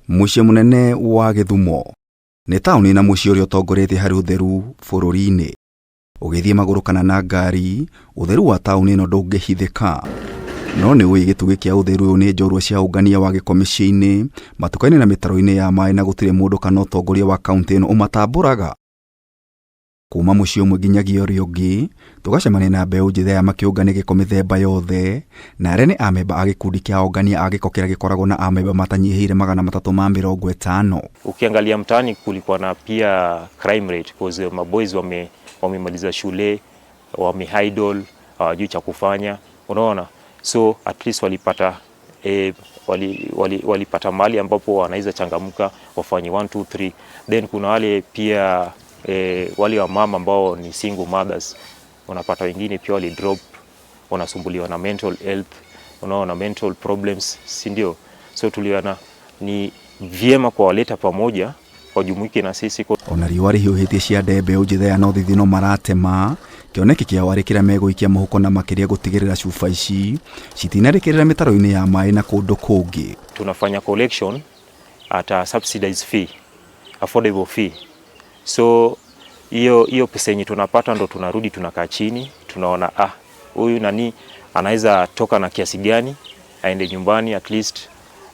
Mũciĩ mũnene wa Gĩthumo nĩ taũni na mũciĩ ũrĩa ũtongoretie harĩ ũtheru bũrũri-inĩ. Ũgĩthiĩ magũrũ kana na ngari, ũtheru wa taũni ĩno ndũngĩhithĩka. No nĩ ũĩ gĩtugĩ kĩa ũtheru ũyũ nĩ njorua cia ũngania wa gĩko mĩciĩ-inĩ, matuka-inĩ na mĩtaro-inĩ ya maĩ na gũtirĩ mũndũ kana ũtongoria wa kaũntĩ ĩno ũmatambũraga. Kuma mũciĩ ũmwe nginyagia ũrĩa ũngĩ, tũgacemania na mbeũ njĩthĩ aya makĩũngania gĩko mĩthemba yothe, na arĩa nĩ amemba a gĩkundi kĩa ongania a gĩko kĩrĩa gĩkoragwo na amemba matanyihĩire 350. Ukiangalia mtaani kulikuwa na pia crime rate because maboys wamemaliza shule, wame idle, hawajui cha kufanya, unaona, so at least walipata mahali ambapo wanaweza changamka wafanye 1 2 3. Then kuna wale pia wale wa mama ambao ni single mothers, unapata wengine pia wali drop, wanasumbuliwa na mental health, unaona, mental problems, si ndio? So tuliona ni vyema kuwaleta pamoja wajumuike na sisi. Ona riũa rĩhiũhĩtie ciande, mbeũ njĩthĩ aya no thithino maratema kĩoneki kĩao arĩ kĩrĩa megũikia mũhuko na makĩria gũtigĩrĩra cuba ici citinarĩkĩrĩra mĩtaro-inĩ ya maĩ na kũndũ kũngĩ. Tunafanya collection at a subsidized fee, affordable fee. So hiyo hiyo pesa yenye tunapata ndo tunarudi tunakaa chini, tunaona, ah, huyu nani anaweza toka na kiasi gani aende nyumbani, at least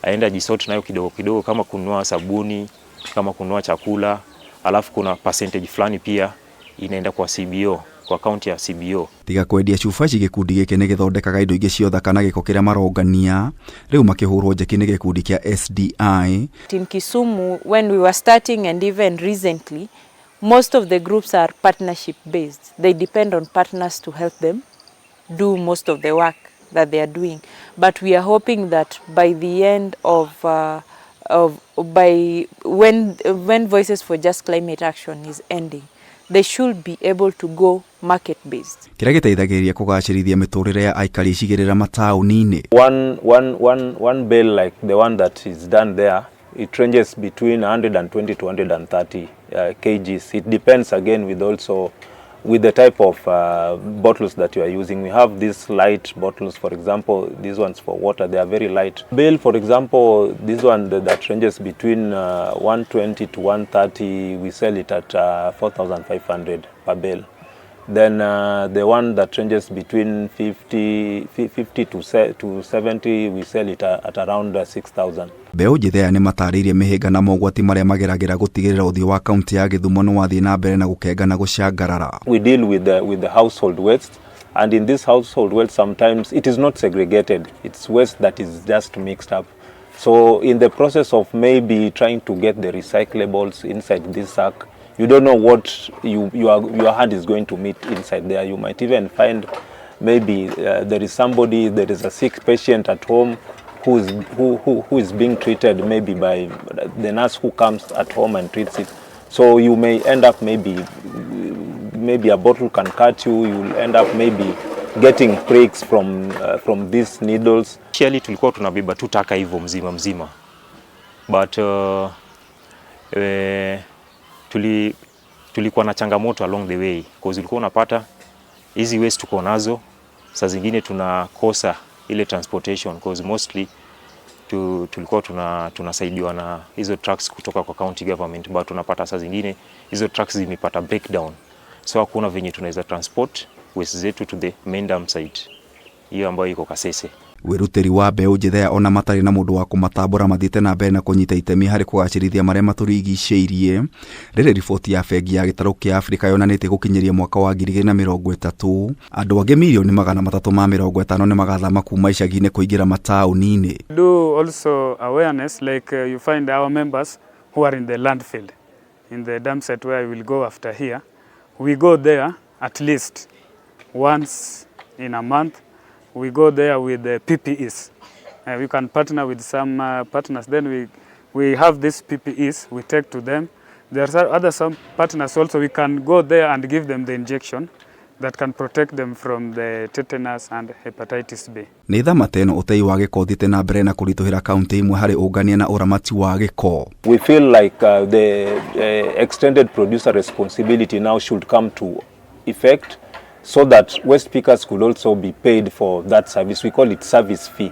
aende ajisort nayo kidogo kidogo, kama kununua sabuni, kama kununua chakula, alafu kuna percentage fulani pia inaenda kwa CBO, kwa akaunti ya CBO. Tiga kwendia cuba ici, gĩkundi gĩkĩ nĩ gĩthondekaga indo ingĩ cia ũthaka na gĩko kĩrĩa marongania rĩu makĩhũrwo njeki nĩ gĩkundi kĩa SDI. In Kisumu, when we were starting and even recently, most of the groups are partnership based. They depend on partners to help them do most of the work that they are doing. But we are hoping that by the end of by when Voices for Just Climate Action is ending, they should be able to go market based. Kĩrĩa gĩteithagĩrĩria kũgacĩrithia mĩtũrĩre ya aikari icigĩrĩra mataũni-inĩ. One bale like the one that is done there, it ranges between 120 to 130 kgs. It depends again with also with the type of bottles that you are using. We have these light bottles, for example, these ones for water, they are very light. Bale, for example, this one that ranges between 120 to 130, we sell it at 4,500 per bale. Then the one that ranges between 50 to 70, we sell it at around 6,000. Mbeũ njĩthĩ aya nĩ matarĩirie mĩhĩnga na mogwati marĩa mageragĩra gũtigĩrĩra ũthiũ wa kaunti ya Gĩthumo nĩ wathiĩ na mbere na gũkenga na gũcangarara. We deal with the household waste, and in this household waste, sometimes it is not segregated. It's waste that is just mixed up. So in the process of maybe trying to get the recyclables inside this sack, you don't know what your hand is going to meet inside there. You might even find maybe there is somebody, there is a sick patient at home who is being treated maybe by the nurse who comes at home and treats it. So you may end up maybe a bottle can cut you. You'll end up maybe getting pricks from these needles. Initially tulikuwa tunabeba tu taka hivyo mzima mzima, but tulikuwa na changamoto along the way cause ulikuwa unapata hizi waste tuko nazo, saa zingine tunakosa ile transportation cause mostly tulikuwa tunasaidiwa na hizo trucks kutoka kwa county government, but tunapata saa zingine hizo trucks zimepata breakdown, so hakuna venye tunaweza transport waste zetu to the main dump site hiyo ambayo iko Kasese. Wĩrutĩri wa mbeũ njĩthĩ aya ona matarĩ na mũndũ wa kũmatambũra mathiĩte na mbere na kũnyita itemi harĩ kũgacĩrithia marĩa matũrigicĩirie. Rĩrĩ riboti ya bengi ya gĩtarũ kĩa Afrika yonanĩtie gũkinyĩria mwaka wa 2030 andũ angĩ mirioni 350 nĩ magathama kuma icagi-inĩ kũingĩra mataũni-inĩ. Do also awareness, like you find our members who are in the landfill, in the dump site where we will go after here. We go there at least once in a month. We go there with the PPEs. We can partner with some partners. Then we have these PPEs, we take to them. There are other some partners also, we can go there and give them the injection that can protect them from the tetanus and hepatitis B. Nĩ thama ta ĩno ũtei wa gĩko ũthiĩte na mbere na kũritũhĩra kaunti imwe harĩ ũngania na ũramati wa gĩko. We feel like the extended producer responsibility now should come to effect so that waste pickers could also be paid for that service. We call it service fee.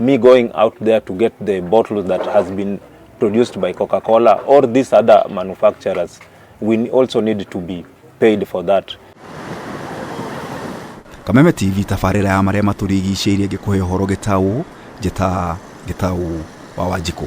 Me going out there to get the bottle that has been produced by Coca-Cola or these other manufacturers, we also need to be paid for that. Kameme TV tabarĩra ya marĩa matũrigicĩirie ngĩkũhe ũhoro gĩtaũ njĩta gĩtaũ wa Wanjikũ.